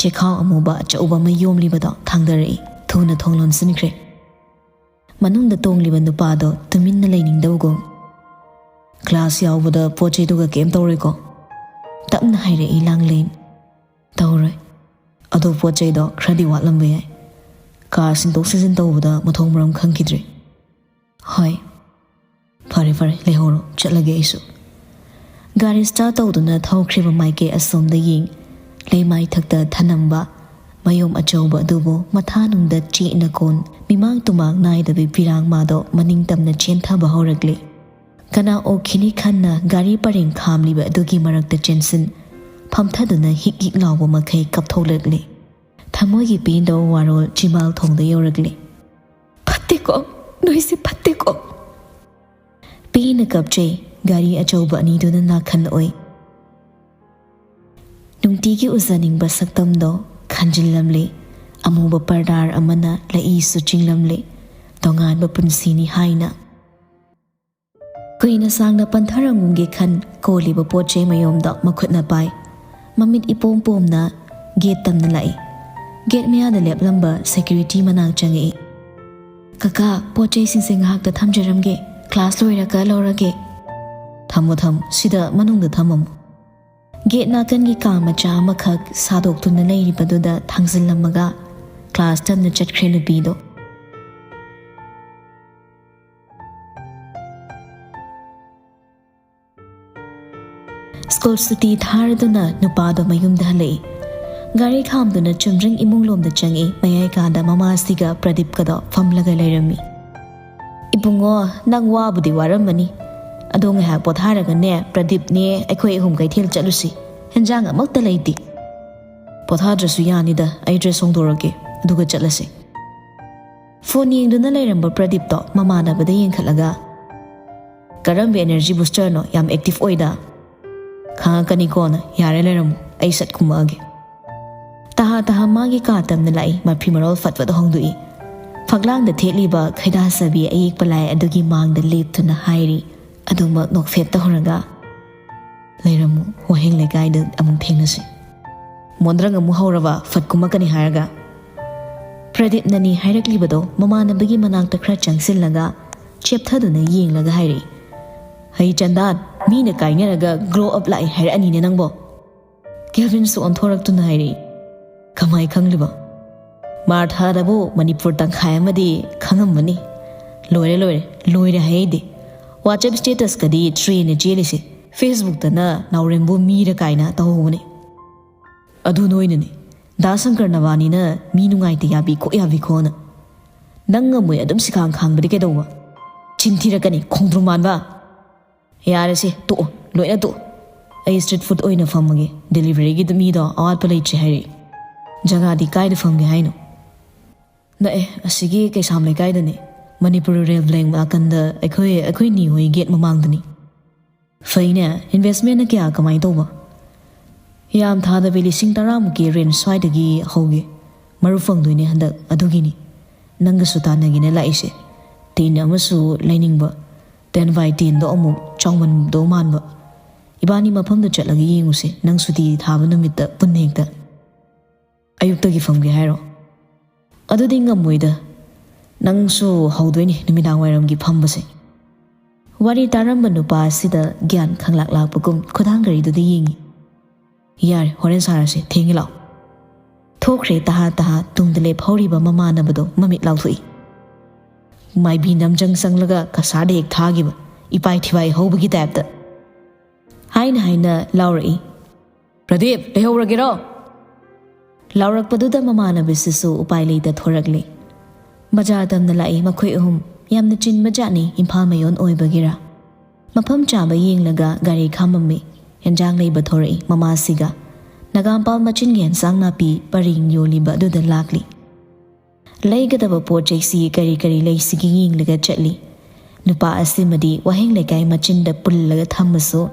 ꯆꯦꯈꯥꯎ ꯑꯃꯨꯕ ꯑꯆꯧꯕ ꯑꯃ ꯌꯣꯝꯂꯤꯕꯗꯣ ꯊꯥꯡꯗꯔꯛꯏ꯫ ꯊꯨꯅ ꯊꯣꯡ ꯂꯣꯟꯁꯤꯟꯈ꯭ꯔꯦ꯫ ꯃꯅꯨꯡꯗ ꯇꯣꯡꯂꯤꯕ ꯅꯨꯄꯥꯗꯣ ꯇꯨꯃꯤꯟꯅ ꯂꯩꯅꯤꯡꯗꯕꯒꯨꯝ, "ꯀ꯭ꯂꯥꯁ ꯌꯥꯎꯕꯗ ꯄꯣꯠ ꯆꯩꯗꯨꯒ ꯀꯩꯝ ꯇꯧꯔꯣꯏꯀꯣ?" ꯇꯞꯅ ꯍꯥꯏꯔꯛꯏ ꯂꯥꯡꯂꯦꯟ꯫ "ꯇꯧꯔꯣꯏ꯫ ꯑꯗꯣ ꯄꯣꯠ ꯆꯩꯗꯣ ꯈꯔꯗꯤ ꯋꯥꯠꯂꯝꯕ ꯌꯥꯏ꯫ ꯀꯥꯔ ꯁꯤꯟꯗꯣꯛ ꯁꯤꯟꯖꯤꯟ ꯇꯧꯕꯗ ꯃꯊꯣꯡ ꯃꯔꯝ ꯈꯪꯈꯤꯗ꯭ꯔꯦ꯫" "ꯍꯣꯏ, ꯐꯔꯦ ꯐꯔꯦ, ꯂꯩꯍꯧꯔꯣ, ꯆꯠꯂꯒꯦ ꯑꯩꯁꯨ꯫" ꯒꯥꯔꯤ ꯁ꯭ꯇꯥꯔꯠ ꯇꯧꯗꯨꯅ ꯊꯧꯈ꯭ꯔꯤꯕ ꯃꯥꯏꯀꯩ ꯑꯁꯣꯝꯗ ꯌꯦꯡ, ꯂꯩꯃꯥꯏ ꯊꯛꯇ ꯊꯅꯝꯕ ꯃꯌꯣꯝ ꯑꯆꯧꯕ ꯑꯗꯨꯕꯨ ꯃꯊꯥꯅꯨꯡꯗ ꯆꯦꯠꯅ ꯀꯣꯟ, ꯃꯤꯃꯥꯡ ꯇꯨꯃꯥꯡ ꯅꯥꯏꯗꯕꯤ ꯄꯤꯔꯥꯡ ꯃꯥꯗꯣ ꯃꯅꯤꯡ ꯇꯝꯅ ꯆꯦꯟꯊꯕ ꯍꯧꯔꯛꯂꯦ꯫ ꯀꯅꯥ ꯑꯣꯏꯈꯤꯅꯤ ꯈꯟꯅ ꯒꯥꯔꯤ ꯄꯔꯦꯡ ꯈꯥꯝꯂꯤꯕ ꯑꯗꯨꯒꯤ ꯃꯔꯛꯇ ꯆꯦꯟꯁꯤꯟ, ꯐꯝꯊꯗꯨꯅ ꯍꯤꯛ ꯍꯤꯛ ꯂꯥꯎꯕ ꯃꯈꯩ ꯀꯞꯊꯣꯛꯂꯛꯂꯦ꯫ ꯊꯃꯣꯏꯒꯤ ꯄꯦꯟꯗꯕ ꯋꯥꯔꯣꯜ ꯆꯤꯝꯕꯥꯜ ꯊꯣꯡꯗ ꯌꯧꯔꯛꯂꯦ꯫ "ꯐꯠꯇꯦꯀꯣ, ꯅꯣꯏꯁꯦ ꯐꯠꯇꯦꯀꯣ꯫" ꯄꯦꯟꯅ ꯀꯞꯆꯩ꯫ ꯒꯥꯔꯤ ꯑꯆꯧꯕ ꯑꯅꯤꯗꯨꯅ ꯅꯥꯈꯟ ꯑꯣꯏ꯫ ꯅꯨꯡꯇꯤꯒꯤ ꯎꯖꯅꯤꯡꯕ ꯁꯛꯇꯝꯗꯣ ꯈꯟꯖꯤꯜꯂꯝꯂꯦ꯫ ꯑꯃꯨꯕ ꯄꯔꯗꯥꯔ ꯑꯃꯅ ꯂꯛꯏꯁꯨ ꯆꯤꯡꯂꯝꯂꯦ, ꯇꯣꯉꯥꯟꯕ ꯄꯨꯟꯁꯤꯅꯤ ꯍꯥꯏꯅ꯫ ꯀꯨꯏꯅ ꯁꯥꯡꯅ ꯄꯟꯊꯔꯝꯒꯨꯝꯒꯦ ꯈꯟ ꯀꯣꯜꯂꯤꯕ ꯄꯣꯠ ꯆꯩ ꯃꯌꯣꯝꯗꯣ ꯃꯈꯨꯠꯅ ꯄꯥꯏ꯫ ꯃꯃꯤꯠ ꯏꯄꯣꯝ ꯄꯣꯝꯅ ꯒꯦꯠ ꯇꯝꯅ ꯂꯥꯛꯏ꯫ ꯒꯦꯠ ꯃꯌꯥꯗ ꯂꯦꯞꯂꯝꯕ ꯁꯦꯀ꯭ꯌꯨꯔꯤꯇꯤ ꯃꯅꯥꯛ ꯆꯪꯉꯛꯏ꯫ "ꯀꯀꯥ, ꯄꯣꯠ ꯆꯩꯁꯤꯡꯁꯦ ꯉꯥꯏꯍꯥꯛꯇ ꯊꯝꯖꯔꯝꯒꯦ, ꯀ꯭ꯂꯥꯁ ꯂꯣꯏꯔꯒ ꯂꯧꯔꯒꯦ꯫" "ꯊꯝꯃꯣ ꯊꯝꯃꯣ, ꯁꯤꯗ ꯃꯅꯨꯡꯗ ꯊꯝꯃꯝꯃꯣ꯫" ꯒꯦꯠ ꯅꯥꯀꯟꯒꯤ ꯀꯥ ꯃꯆꯥ ꯑꯃꯈꯛ ꯁꯥꯗꯣꯛꯇꯨꯅ ꯂꯩꯔꯤꯕꯗꯨꯗ ꯊꯥꯡꯖꯤꯜꯂꯝꯃꯒ ꯀ꯭ꯂꯥꯁ ꯇꯝꯅ ꯆꯠꯈ꯭ꯔꯦ ꯅꯨꯄꯤꯗꯣ꯫ ꯁ꯭ꯀꯨꯜ ꯁꯨꯇꯤ ꯊꯥꯔꯗꯨꯅ ꯅꯨꯄꯥꯗꯣ ꯃꯌꯨꯝꯗ ꯍꯜꯂꯛꯏ꯫ ꯒꯥꯔꯤ ꯈꯥꯝꯗꯨꯅ ꯆꯨꯝꯗ꯭ꯔꯤꯡ ꯏꯃꯨꯡ ꯂꯣꯝꯗ ꯆꯪꯉꯤ꯫ ꯃꯌꯥꯏ ꯀꯥꯗ ꯃꯃꯥꯁꯤꯒ ꯄ꯭ꯔꯗꯤꯞꯀꯗꯣ ꯐꯝꯂꯒ ꯂꯩꯔꯝꯃꯤ꯫ "ꯏꯕꯨꯡꯉꯣ, ꯅꯪ ꯋꯥꯕꯨꯗꯤ ꯋꯥꯔꯝꯃꯅꯤ, ꯑꯗꯣ ꯉꯥꯏꯍꯥꯛ ꯄꯣꯊꯥꯔꯒꯅꯦ, ꯄ꯭ꯔꯗꯤꯞꯅꯦ ꯑꯩꯈꯣꯏ ꯑꯍꯨꯝ ꯀꯩꯊꯦꯜ ꯆꯠꯂꯨꯁꯤ꯫ ꯍꯦꯟꯖꯥꯡ ꯑꯃꯠꯇ ꯂꯩꯇꯦ꯫" "ꯄꯣꯊꯥꯗ꯭ꯔꯁꯨ ꯌꯥꯅꯤꯗ, ꯑꯩ ꯗ꯭ꯔꯦꯁ ꯍꯣꯡꯗꯣꯔꯛꯀꯦ, ꯑꯗꯨꯒ ꯆꯠꯂꯁꯤ꯫" ꯐꯣꯟ ꯌꯦꯡꯗꯨꯅ ꯂꯩꯔꯝꯕ ꯄ꯭ꯔꯗꯤꯞꯇꯣ ꯃꯃꯥꯟꯅꯕꯗ ꯌꯦꯡꯈꯠꯂꯒ, "ꯀꯔꯝꯕ ꯑꯦꯅꯔꯖꯤ ꯕꯨꯁꯇꯔꯅꯣ ꯌꯥꯝ ꯑꯦꯛꯇꯤꯚ ꯑꯣꯏꯗ?" "ꯈꯪꯉꯛꯀꯅꯤ ꯀꯣꯟꯅ, ꯌꯥꯔꯦ ꯂꯩꯔꯝꯃꯣ, ꯑꯩ ꯁꯠ ꯀꯨꯝꯃꯛꯑꯒꯦ꯫" ꯇꯍꯥ ꯇꯍꯥ ꯃꯥꯒꯤ ꯀꯥ ꯇꯝꯅ ꯂꯥꯛꯏ, ꯃꯐꯤ ꯃꯔꯣꯜ ꯐꯠ ꯐꯠ ꯍꯣꯡꯗꯣꯛꯏ꯫ ꯐꯛꯂꯥꯡꯗ ꯊꯦꯠꯂꯤꯕ ꯈꯩꯗꯥꯁꯕꯤ ꯑꯌꯦꯛꯄ ꯂꯥꯏ ꯑꯗꯨꯒꯤ ꯃꯥꯡꯗ ꯂꯦꯞꯇꯨꯅ ꯍꯥꯏꯔꯤ, ꯑꯗꯨꯃꯛ ꯅꯣꯛꯐꯦꯠ ꯇꯧꯍꯧꯔꯒ, "ꯂꯩꯔꯝꯃꯨ, ꯋꯥꯍꯦꯡ ꯂꯩꯀꯥꯏꯗ ꯑꯃꯨꯛ ꯊꯦꯡꯅꯁꯤ꯫ ꯃꯣꯟꯗ꯭ꯔꯪ ꯑꯃꯨꯛ ꯍꯧꯔꯕ, ꯐꯠ ꯀꯨꯝꯃꯛꯀꯅꯤ ꯍꯥꯏꯔꯒ?" ꯄ꯭ꯔꯗꯤꯞꯅꯅꯤ ꯍꯥꯏꯔꯛꯂꯤꯕꯗꯣ ꯃꯃꯥꯟꯅꯕꯒꯤ ꯃꯅꯥꯛꯇ ꯈꯔ ꯆꯪꯁꯤꯜꯂꯒ ꯆꯦꯞꯊꯗꯨꯅ ꯌꯦꯡꯂꯒ ꯍꯥꯏꯔꯛꯏ, "ꯍꯩ ꯆꯟꯗꯥꯟ, ꯃꯤꯅ ꯀꯥꯏꯅꯔꯒ ꯒ꯭ꯂꯣ ꯑꯞ ꯂꯥꯛꯏ ꯍꯥꯏꯔꯛꯑꯅꯤꯅꯦ ꯅꯪꯕꯣ?" ꯀꯦꯜꯚꯤꯟꯁꯨ ꯑꯣꯟꯊꯣꯔꯛꯇꯨꯅ ꯍꯥꯏꯔꯛꯏ, "ꯀꯃꯥꯏ ꯈꯪꯂꯤꯕ? ꯃꯥꯔꯊꯥꯗꯕꯨ ꯃꯅꯤꯄꯨꯔ ꯇꯪꯈꯥꯏ ꯑꯃꯗꯤ ꯈꯪꯉꯝꯃꯅꯤ꯫ ꯂꯣꯏꯔꯦ, ꯂꯣꯏꯔꯦ, ꯂꯣꯏꯔꯦ ꯍꯥꯏꯗꯤ꯫ WhatsApp statusꯀꯗꯤ ꯇ꯭ꯔꯦꯟꯅ ꯆꯦꯜꯂꯤꯁꯦ꯫ Facebookꯇꯅ ꯅꯥꯎꯔꯦꯝꯕꯨ ꯃꯤꯔ ꯀꯥꯏꯅ ꯇꯧꯍꯧꯕꯅꯦ꯫ ꯑꯗꯨ ꯅꯣꯏꯅꯅꯦ, ꯗꯥ ꯁꯪꯀꯔ ꯅꯕꯥꯅꯤꯅ ꯃꯤ ꯅꯨꯡꯉꯥꯏꯇ ꯌꯥꯕꯤꯈꯣ ꯌꯥꯕꯤꯈꯣꯅ꯫ ꯅꯪ ꯉꯝꯃꯣꯏ ꯑꯗꯨꯝ ꯁꯤꯈꯥꯡ ꯈꯥꯡꯕꯗꯤ ꯀꯩꯗꯧꯕ? ꯆꯤꯟ ꯊꯤꯔꯛꯀꯅꯤ, ꯈꯣꯡꯗ꯭ꯔꯨꯝ ꯃꯥꯟꯕ꯫ ꯌꯥꯔꯦꯁꯦ, ꯇꯣꯛꯑꯣ, ꯂꯣꯏꯅ ꯇꯣꯛꯑꯣ꯫ ꯑꯩ street food ꯑꯣꯏꯅ ꯐꯝꯃꯒꯦ꯫ Deliveryꯒꯤꯗ ꯃꯤꯗꯣ ꯑꯋꯥꯠꯄ ꯂꯩꯇ꯭ꯔꯦ ꯍꯥꯏꯔꯛꯏ꯫ ꯖꯒꯥꯗꯤ ꯀꯥꯏꯗ ꯐꯝꯒꯦ ꯍꯥꯏꯅꯣ? ꯅꯛꯑꯦ, ꯑꯁꯤꯒꯤ ꯀꯩꯁꯥꯝ ꯂꯩꯀꯥꯏꯗꯅꯦ꯫ ꯃꯅꯤꯄꯨꯔ ꯔꯦꯜ ꯕ꯭ꯂꯦꯡ ꯅꯥꯀꯟꯗ ꯑꯩꯈꯣꯏ, ꯑꯩꯈꯣꯏ ꯅꯤꯍꯣꯏ ꯒꯦꯠ ꯃꯃꯥꯡꯗꯅꯤ꯫ ꯐꯩꯅꯦ, investmentꯅ ꯀꯌꯥ ꯀꯃꯥꯏꯅ ꯇꯧꯕ? ꯌꯥꯝ ꯊꯥꯗꯕꯤ ꯂꯤꯁꯤꯡ ꯇꯔꯥꯃꯨꯛꯀꯤ range ꯁ꯭ꯋꯥꯏꯗꯒꯤ ꯍꯧꯒꯦ꯫ ꯃꯔꯨꯞ ꯐꯪꯗꯣꯏꯅꯦ ꯍꯟꯗꯛ, ꯑꯗꯨꯒꯤꯅꯤ꯫ ꯅꯪꯒꯁꯨ ꯇꯥꯟꯅꯒꯦꯅ ꯂꯥꯛꯏꯁꯦ꯫ Tin ꯑꯃꯁꯨ ꯂꯩꯅꯤꯡꯕ꯫ Ten by tenꯗꯣ ꯑꯃꯨꯛ ꯆꯥꯎꯃꯟꯗꯧ ꯃꯥꯟꯕ꯫ ꯏꯕꯥꯅꯤ ꯃꯐꯝꯗ ꯆꯠꯂꯒ ꯌꯦꯡꯉꯨꯁꯦ, ꯅꯪ ꯁꯨꯇꯤ ꯊꯥꯕ ꯅꯨꯃꯤꯠꯇ ꯄꯨꯟꯅ ꯍꯦꯛꯇ꯫ ꯑꯌꯨꯛꯇꯒꯤ ꯐꯝꯒꯦ ꯍꯥꯏꯔꯣ? ꯑꯗꯨꯗꯤ ꯉꯝꯃꯣꯏꯗ꯫ ꯅꯪꯁꯨ ꯍꯧꯗꯣꯏꯅꯦ ꯅꯨꯃꯤꯗꯥꯡ ꯋꯥꯏꯔꯝꯒꯤ ꯐꯝꯕꯁꯦ꯫ ꯋꯥꯔꯤ ꯇꯥꯔꯝꯕ ꯅꯨꯄꯥ ꯑꯁꯤꯗ ꯒ꯭ꯌꯥꯟ ꯈꯪꯂꯥꯛ ꯂꯥꯛꯄꯒꯨꯝ ꯈꯨꯗꯥꯡ ꯘꯔꯤꯗꯨꯗ ꯌꯦꯡꯉꯤ꯫ "ꯌꯥꯔꯦ, ꯍꯣꯔꯦꯟ ꯁꯥꯔꯁꯦ, ꯊꯦꯡꯉꯦ ꯂꯥꯛꯑꯣ"꯫ ꯊꯣꯛꯈ꯭ꯔꯦ ꯇꯍꯥ ꯇꯍꯥ ꯇꯨꯡꯗ ꯂꯦꯞꯍꯧꯔꯤꯕ ꯃꯃꯥꯟꯅꯕꯗꯣ ꯃꯃꯤꯠ ꯂꯥꯎꯊꯣꯛꯏ꯫ ꯃꯥꯏꯕꯤ ꯅꯝꯖꯪ ꯆꯪꯂꯒ ꯀꯁꯥꯔꯗ ꯍꯦꯛ ꯊꯥꯈꯤꯕ, ꯏꯄꯥꯏ ꯊꯤꯄꯥꯏ ꯍꯧꯕꯒꯤ typeꯇ꯫ ꯍꯥꯏꯅ ꯍꯥꯏꯅ ꯂꯥꯎꯔꯛꯏ, "ꯄ꯭ꯔꯗꯤꯞ, ꯂꯩꯍꯧꯔꯒꯦꯔꯣ?" ꯂꯥꯎꯔꯛꯄꯗꯨꯗ ꯃꯃꯥꯟꯅꯕꯤꯁꯤꯁꯨ ꯎꯄꯥꯏ ꯂꯩꯇ ꯊꯣꯔꯛꯂꯦ꯫ ꯕꯖꯥꯔ ꯇꯝꯅ ꯂꯥꯛꯏ ꯃꯈꯣꯏ ꯑꯍꯨꯝ꯫ ꯌꯥꯝꯅ ꯆꯤꯟꯕ ꯖꯥꯠꯅꯤ ꯏꯝꯐꯥꯜ ꯃꯌꯣꯟ ꯑꯣꯏꯕꯒꯤꯔꯥ꯫ ꯃꯐꯝ ꯆꯥꯕ ꯌꯦꯡꯂꯒ ꯒꯥꯔꯤ ꯈꯥꯝꯃꯝꯃꯤ꯫ ꯍꯦꯟꯖꯥꯡ ꯂꯩꯕ ꯊꯣꯔꯛꯏ ꯃꯃꯥꯁꯤꯒ꯫ ꯅꯒꯥꯝꯄꯥꯜ ꯃꯆꯤꯟꯒꯤ ꯍꯦꯟꯖꯥꯡ ꯅꯥꯄꯤ ꯄꯔꯦꯡ ꯌꯣꯜꯂꯤꯕ ꯑꯗꯨꯗ ꯂꯥꯛꯂꯤ꯫ ꯂꯩꯒꯗꯕ ꯄꯣꯠ ꯆꯩꯁꯤ ꯀꯔꯤ ꯀꯔꯤ ꯂꯩꯁꯤꯒꯦ ꯌꯦꯡꯂꯒ ꯆꯠꯂꯤ꯫ ꯅꯨꯄꯥ ꯑꯁꯤꯃꯗꯤ ꯋꯥꯍꯦꯡ ꯂꯩꯀꯥꯏ ꯃꯆꯤꯟꯗ ꯄꯨꯜꯂꯒ ꯊꯝꯃꯁꯨ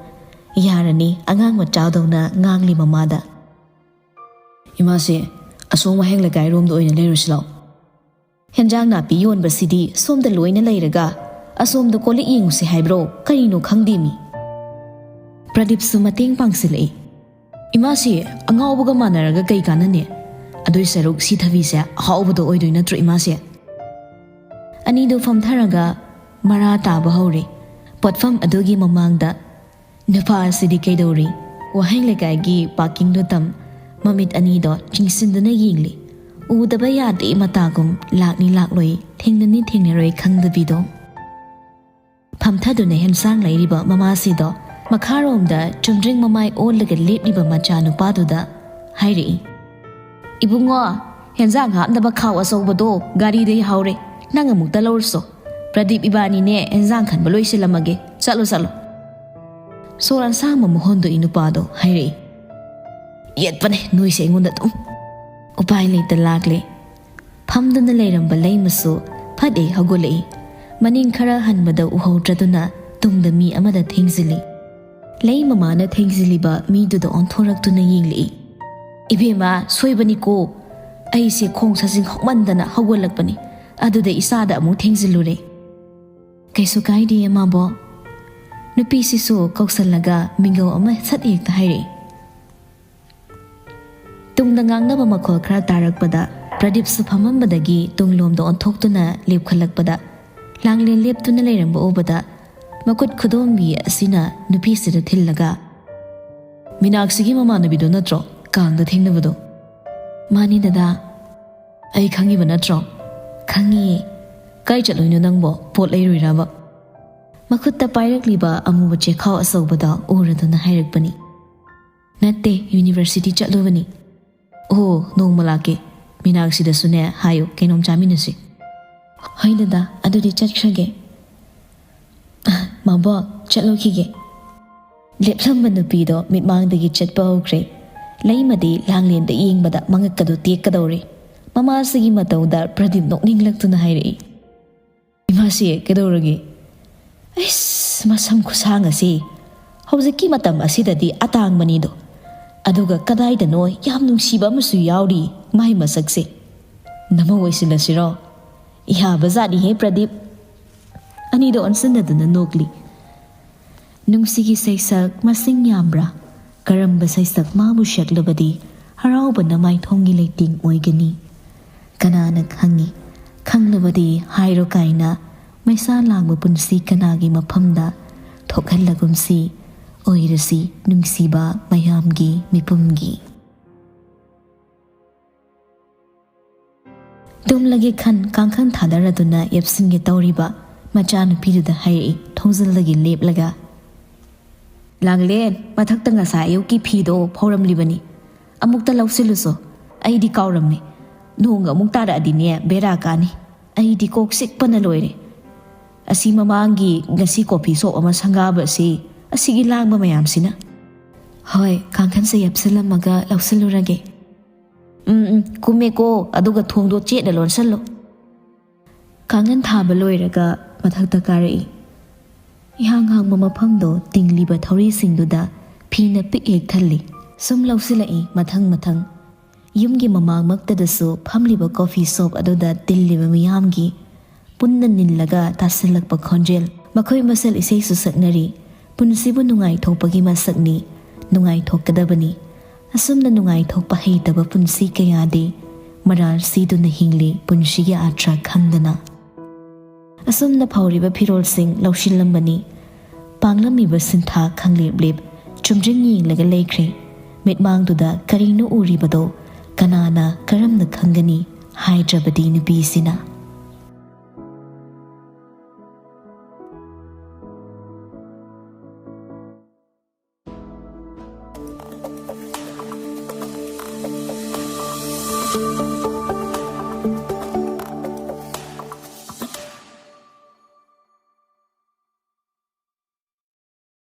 ꯌꯥꯔꯅꯤ, ꯑꯉꯥꯡ ꯃꯆꯥꯗꯧꯅ ꯉꯥꯡꯂꯤ ꯃꯃꯥꯗ꯫ "ꯏꯃꯥꯁꯦ, ꯑꯁꯣꯝ ꯋꯥꯍꯦꯡ ꯂꯩꯀꯥꯏꯔꯣꯝꯗ ꯑꯣꯏꯅ ꯂꯩꯔꯨꯁꯤ ꯂꯥꯛꯑꯣ꯫ ꯍꯦꯟꯖꯥꯡ ꯅꯥꯄꯤ ꯌꯣꯟꯕꯁꯤꯗꯤ ꯁꯣꯝꯗ ꯂꯣꯏꯅ ꯂꯩꯔꯒ ꯑꯁꯣꯝꯗ ꯀꯣꯜꯂꯤꯛ ꯌꯦꯡꯉꯨꯁꯦ ꯍꯥꯏꯕ꯭ꯔꯣ? ꯀꯔꯤꯅꯣ ꯈꯪꯗꯦꯃꯤ꯫ ꯄ꯭ꯔꯗꯤꯞꯁꯨ ꯃꯇꯦꯡ ꯄꯥꯡꯁꯤꯜꯂꯛꯏ꯫ "ꯏꯃꯥꯁꯤ ꯑꯉꯥꯎꯕꯒ ꯃꯥꯟꯅꯔꯒ ꯀꯩ ꯀꯥꯟꯅꯅꯤ? ꯑꯗꯨꯏ ꯁꯔꯨꯛ ꯁꯤ ꯊꯕꯤꯁꯦ ꯑꯍꯥꯎꯕꯗꯣ ꯑꯣꯏꯗꯣꯏ ꯅꯠꯇ꯭ꯔꯣ, ꯏꯃꯥꯁꯦ?" ꯑꯅꯤꯗꯨ ꯐꯝꯊꯔꯒ ꯃꯔꯥ ꯇꯥꯕ ꯍꯧꯔꯦ꯫ ꯄꯣꯠꯐꯝ ꯑꯗꯨꯒꯤ ꯃꯃꯥꯡꯗ ꯅꯨꯄꯥ ꯑꯁꯤꯗꯤ ꯀꯩꯗꯧꯔꯤ? ꯋꯥꯍꯦꯡ ꯂꯩꯀꯥꯏꯒꯤ ꯄꯥꯔꯀꯤꯡꯗꯣ ꯇꯝ ꯃꯃꯤꯠ ꯑꯅꯤꯗꯣ ꯆꯤꯡꯁꯤꯟꯗꯨꯅ ꯌꯦꯡꯂꯤ꯫ ꯎꯗꯕ ꯌꯥꯗꯦ ꯃꯇꯥꯒꯨꯝ, ꯂꯥꯛꯅꯤ ꯂꯥꯛꯂꯣꯏ, ꯊꯦꯡꯅꯅꯤ ꯊꯦꯡꯅꯔꯣꯏ ꯈꯪꯗꯕꯤꯗꯣ꯫ ꯐꯝꯊꯗꯨꯅ ꯍꯦꯟꯁꯥꯡ ꯂꯩꯔꯤꯕ ꯃꯃꯥꯁꯤꯗꯣ ꯃꯈꯥꯔꯣꯝꯗ ꯆꯨꯝꯗ꯭ꯔꯤꯡ ꯃꯃꯥꯏ ꯑꯣꯜꯂꯒ ꯂꯦꯞꯂꯤꯕ ꯃꯆꯥꯅꯨꯄꯥꯗꯨꯗ ꯍꯥꯏꯔꯛꯏ, "ꯏꯕꯨꯡꯉꯣ, ꯍꯦꯟꯖꯥꯡ ꯍꯥꯞꯅꯕ ꯈꯥꯎ ꯑꯆꯧꯕꯗꯣ ꯒꯥꯔꯤꯗ ꯌꯥꯍꯧꯔꯦ꯫ ꯅꯪ ꯑꯃꯨꯛꯇ ꯂꯧꯔꯨꯆꯣ꯫ ꯄ꯭ꯔꯗꯤꯞ ꯏꯕꯥꯅꯤꯅꯦ ꯍꯦꯟꯖꯥꯡ ꯈꯟꯕ ꯂꯣꯏꯁꯤꯜꯂꯝꯃꯒꯦ꯫ ꯆꯠꯂꯣ, ꯆꯠꯂꯣ꯫" ꯁꯣꯔ ꯑꯁꯥꯡꯕ ꯑꯃ ꯍꯣꯟꯗꯣꯛꯏ ꯅꯨꯄꯥꯗꯣ ꯍꯥꯏꯔꯛꯏ꯫ "ꯌꯦꯠꯄꯅꯦ ꯅꯣꯏꯁꯦ ꯑꯩꯉꯣꯟꯗ ꯑꯗꯨꯝ꯫" ꯎꯄꯥꯏ ꯂꯩꯇ ꯂꯥꯛꯂꯦ꯫ ꯐꯝꯗꯨꯅ ꯂꯩꯔꯝꯕ ꯂꯩꯃꯁꯨ ꯐꯠ ꯍꯦꯛ ꯍꯧꯒꯠꯂꯛꯏ꯫ ꯃꯅꯤꯡ ꯈꯔ ꯍꯟꯕꯗ ꯎꯍꯧꯗ꯭ꯔꯗꯨꯅ ꯇꯨꯡꯗ ꯃꯤ ꯑꯃꯗ ꯊꯦꯡꯖꯤꯜꯂꯤ꯫ ꯂꯩ ꯃꯃꯥꯅ ꯊꯦꯡꯖꯤꯜꯂꯤꯕ ꯃꯤꯗꯨꯗ ꯑꯣꯟꯊꯣꯔꯛꯇꯨꯅ ꯌꯦꯡꯂꯛꯏ꯫ "ꯏꯕꯦꯝꯃ, ꯁꯣꯏꯕꯅꯤꯀꯣ꯫ ꯑꯩꯁꯦ ꯈꯣꯡ ꯁꯥꯖꯤꯡ ꯍꯧꯃꯟꯗꯅ ꯍꯧꯒꯠꯂꯛꯄꯅꯤ꯫ ꯑꯗꯨꯗ ꯏꯆꯥꯗ ꯑꯃꯨꯛ ꯊꯦꯡꯖꯤꯜꯂꯨꯔꯦ꯫" "ꯀꯩꯁꯨ ꯀꯥꯏꯗꯦ, ꯃꯥꯕꯣꯛ꯫" ꯅꯨꯄꯤꯁꯤꯁꯨ ꯀꯧꯁꯜꯂꯒ ꯃꯤꯡꯒꯧ ꯑꯃ ꯁꯠ ꯍꯦꯛꯇ ꯍꯥꯏꯔꯛꯏ꯫ ꯇꯨꯡꯗ ꯉꯥꯡꯅꯕ ꯃꯈꯣꯜ ꯈꯔ ꯇꯥꯔꯛꯄꯗ ꯄ꯭ꯔꯗꯤꯞꯁꯨ ꯐꯝꯃꯝꯕꯗꯒꯤ ꯇꯨꯡꯂꯣꯝꯗ ꯑꯣꯟꯊꯣꯛꯇꯨꯅ ꯂꯦꯞꯈꯠꯂꯛꯄꯗ ꯂꯥꯡꯂꯦꯟ ꯂꯦꯞꯇꯨꯅ ꯂꯩꯔꯝꯕ ꯎꯕꯗ ꯃꯈꯨꯠ ꯈꯨꯗꯣꯝꯕꯤ ꯑꯁꯤꯅ ꯅꯨꯄꯤꯁꯤꯗ ꯊꯤꯜꯂꯒ, "ꯃꯤꯅꯥꯛꯁꯤꯒꯤ ꯃꯃꯥꯟꯅꯕꯤꯗꯣ ꯅꯠꯇ꯭ꯔꯣ ꯀꯥꯡꯗ ꯊꯦꯡꯅꯕꯗꯣ?" "ꯃꯥꯅꯤ ꯗꯗꯥ꯫" "ꯑꯩ ꯈꯪꯉꯤꯕ ꯅꯠꯇ꯭ꯔꯣ?" "ꯈꯪꯉꯤꯌꯦ꯫" "ꯀꯥꯏ ꯆꯠꯂꯨꯏꯅꯣ ꯅꯪꯕꯣ? ꯄꯣꯠ ꯂꯩꯔꯨꯏꯔꯕ?" ꯃꯈꯨꯠꯇ ꯄꯥꯏꯔꯛꯂꯤꯕ ꯑꯃꯨꯕ ꯆꯦꯈꯥꯎ ꯑꯆꯧꯕꯗꯣ ꯎꯔꯗꯨꯅ ꯍꯥꯏꯔꯛꯄꯅꯤ꯫ "ꯅꯠꯇꯦ, ꯌꯨꯅꯤꯚꯔꯁꯤꯇꯤ ꯆꯠꯂꯨꯕꯅꯤ꯫" "ꯑꯣ, ꯅꯣꯡꯃ ꯂꯥꯛꯀꯦ꯫ ꯃꯤꯅꯥꯛꯁꯤꯗꯁꯨꯅꯦ ꯍꯥꯏꯌꯨ, ꯀꯩꯅꯣꯝ ꯆꯥꯃꯤꯟꯅꯁꯤ꯫" "ꯍꯣꯏ ꯗꯗꯥ, ꯑꯗꯨꯗꯤ ꯆꯠꯈ꯭ꯔꯒꯦ꯫" "ꯃꯥꯕꯣꯛ, ꯆꯠꯂꯨꯈꯤꯒꯦ꯫" ꯂꯦꯞꯂꯝꯕ ꯅꯨꯄꯤꯗꯣ ꯃꯤꯠꯃꯥꯡꯗꯒꯤ ꯆꯠꯄ ꯍꯧꯈ꯭ꯔꯦ꯫ ꯂꯩꯃꯗꯤ ꯂꯥꯡꯂꯦꯟꯗ ꯌꯦꯡꯕꯗ ꯃꯉꯛꯀꯗꯨ ꯇꯦꯛꯀꯗꯧꯔꯦ꯫ ꯃꯃꯥꯁꯤꯒꯤ ꯃꯇꯧꯗ ꯄ꯭ꯔꯗꯤꯞ ꯅꯣꯛꯅꯤꯡꯂꯛꯇꯨꯅ ꯍꯥꯏꯔꯛꯏ, "ꯏꯃꯥꯁꯤ ꯀꯩꯗꯧꯔꯒꯦ? ꯑꯩꯁ, ꯃꯁꯝ ꯈꯨꯁꯥꯡ ꯑꯁꯤ ꯍꯧꯖꯤꯛꯀꯤ ꯃꯇꯝ ꯑꯁꯤꯗꯗꯤ ꯑꯇꯥꯡꯕꯅꯤꯗꯣ꯫ ꯑꯗꯨꯒ ꯀꯗꯥꯏꯗꯅꯣ ꯌꯥꯝ ꯅꯨꯡꯁꯤꯕ ꯑꯃꯁꯨ ꯌꯥꯎꯔꯤ, ꯃꯥꯏ ꯃꯁꯛꯁꯦ꯫ ꯅꯃꯧ ꯑꯣꯏꯁꯤꯜꯂꯁꯤꯔꯣ? ꯌꯥꯕꯖꯥꯠꯅꯤꯍꯦ ꯄ꯭ꯔꯗꯤꯞ꯫" ꯑꯅꯤꯗꯣ ꯑꯣꯟꯁꯤꯟꯅꯗꯨꯅ ꯅꯣꯛꯂꯤ꯫ ꯅꯨꯡꯁꯤꯒꯤ ꯁꯩꯁꯛ ꯃꯁꯤꯡ ꯌꯥꯝꯕ꯭ꯔꯥ? ꯀꯔꯝꯕ ꯁꯩꯁꯛ ꯃꯥꯕꯨ ꯁꯛꯂꯕꯗꯤ ꯍꯔꯥꯎꯕꯅ ꯃꯥꯏꯊꯣꯡꯒꯤ ꯂꯩꯇꯦꯡ ꯑꯣꯏꯒꯅꯤ? ꯀꯅꯥꯅ ꯈꯪꯉꯤ? ꯈꯪꯂꯕꯗꯤ ꯍꯥꯏꯔꯣ ꯀꯥꯏꯅ ꯃꯩꯁꯥ ꯂꯥꯡꯕ ꯄꯨꯟꯁꯤ ꯀꯅꯥꯒꯤ ꯃꯐꯝꯗ ꯊꯣꯛꯍꯜꯂꯒꯨꯝꯁꯤ, ꯑꯣꯏꯔꯁꯤ ꯅꯨꯡꯁꯤꯕ ꯃꯌꯥꯝꯒꯤ ꯃꯤꯄꯨꯝꯒꯤ꯫ ꯇꯨꯝꯂꯒꯦ ꯈꯟ ꯀꯥꯡꯈꯟ ꯊꯥꯗꯔꯗꯨꯅ ꯌꯦꯞꯁꯤꯟꯒꯦ ꯇꯧꯔꯤꯕ ꯃꯆꯥꯅꯨꯄꯤꯗꯨꯗ ꯍꯥꯏꯔꯛꯏ ꯊꯣꯡꯖꯤꯜꯗꯒꯤ ꯂꯦꯞꯂꯒ꯫ "ꯂꯥꯡꯂꯦꯟ, ꯃꯊꯛꯇ ꯉꯁꯥꯏ ꯑꯌꯨꯛꯀꯤ ꯐꯤꯗꯣ ꯐꯧꯔꯝꯂꯤꯕꯅꯤ, ꯑꯃꯨꯛꯇ ꯂꯧꯁꯤꯜꯂꯨꯁꯣ, ꯑꯩꯗꯤ ꯀꯥꯎꯔꯝꯃꯤ꯫ ꯅꯣꯡ ꯑꯃꯨꯛ ꯇꯥꯔꯛꯑꯗꯤꯅꯦ ꯕꯦꯔꯥ ꯀꯥꯅꯤ꯫ ꯑꯩꯗꯤ ꯀꯣꯛ ꯆꯤꯛꯄꯅ ꯂꯣꯏꯔꯦ꯫ ꯑꯁꯤ ꯃꯃꯥꯡꯒꯤ ꯉꯁꯤ ꯀꯣꯐꯤ ꯁꯣꯞ ꯑꯃ ꯁꯪꯒꯥꯕ ꯑꯁꯤ, ꯑꯁꯤꯒꯤ ꯂꯥꯡꯕ ꯃꯌꯥꯝꯁꯤꯅ꯫" "ꯍꯣꯏ, ꯀꯥꯡꯈꯟꯁꯦ ꯌꯦꯞꯁꯤꯜꯂꯝꯃꯒ ꯂꯧꯁꯤꯜꯂꯨꯔꯒꯦ꯫" "ꯎꯝ, ꯎꯝ, ꯀꯨꯝꯃꯦꯀꯣ, ꯑꯗꯨꯒ ꯊꯣꯡꯗꯣ ꯆꯦꯠꯅ ꯂꯣꯟꯁꯜꯂꯨ꯫" ꯀꯥꯡꯈꯟ ꯊꯥꯕ ꯂꯣꯏꯔꯒ ꯃꯊꯛꯇ ꯀꯥꯔꯛꯏ꯫ ꯏꯍꯥꯡ ꯍꯥꯡꯕ ꯃꯐꯝꯗꯣ ꯇꯤꯡꯂꯤꯕ ꯊꯧꯔꯤꯁꯤꯡꯗꯨꯗ ꯐꯤꯅ ꯄꯤꯛ ꯍꯦꯛ ꯊꯜꯂꯤ꯫ ꯁꯨꯝ ꯂꯧꯁꯤꯜꯂꯛꯏ ꯃꯊꯪ ꯃꯊꯪ꯫ ꯌꯨꯝꯒꯤ ꯃꯃꯥꯡꯃꯛꯇꯗꯁꯨ ꯐꯝꯂꯤꯕ ꯀꯣꯐꯤ ꯁꯣꯞ ꯑꯗꯨꯗ ꯇꯤꯜꯂꯤꯕ ꯃꯤꯌꯥꯝꯒꯤ ꯄꯨꯟꯅ ꯅꯤꯜꯂꯒ ꯇꯥꯁꯤꯜꯂꯛꯄ ꯈꯣꯟꯖꯦꯜ꯫ ꯃꯈꯣꯏ ꯃꯁꯦꯜ ꯏꯁꯩꯁꯨ ꯁꯛꯅꯔꯤ꯫ ꯄꯨꯟꯁꯤꯕꯨ ꯅꯨꯡꯉꯥꯏꯊꯣꯛꯄꯒꯤ ꯃꯁꯛꯅꯤ, ꯅꯨꯡꯉꯥꯏꯊꯣꯛꯀꯗꯕꯅꯤ꯫ ꯑꯁꯨꯝꯅ ꯅꯨꯡꯉꯥꯏꯊꯣꯛꯄ ꯍꯩꯇꯕ ꯄꯨꯟꯁꯤ ꯀꯌꯥꯗꯤ ꯃꯔꯥꯜ ꯁꯤꯗꯨꯅ ꯍꯤꯡꯂꯤ, ꯄꯨꯟꯁꯤꯒꯤ ꯑꯥꯔꯊ ꯈꯪꯗꯅ꯫ ꯑꯁꯨꯝꯅ ꯐꯧꯔꯤꯕ ꯐꯤꯔꯣꯜꯁꯤꯡ ꯂꯧꯁꯤꯜꯂꯝꯕꯅꯤ꯫ ꯄꯥꯡꯂꯝꯃꯤꯕ ꯁꯤꯟꯊꯥ ꯈꯪꯂꯦꯞ ꯂꯦꯞ ꯆꯨꯝꯗ꯭ꯔꯤꯡ ꯌꯦꯡꯂꯒ ꯂꯩꯈ꯭ꯔꯦ꯫ ꯃꯤꯠꯃꯥꯡꯗꯨꯗ ꯀꯔꯤꯅꯣ ꯎꯔꯤꯕꯗꯣ ꯀꯅꯥꯅ ꯀꯔꯝꯅ ꯈꯪꯒꯅꯤ? ꯍꯥꯏꯗ꯭ꯔꯕꯗꯤ ꯅꯨꯄꯤꯁꯤꯅ꯫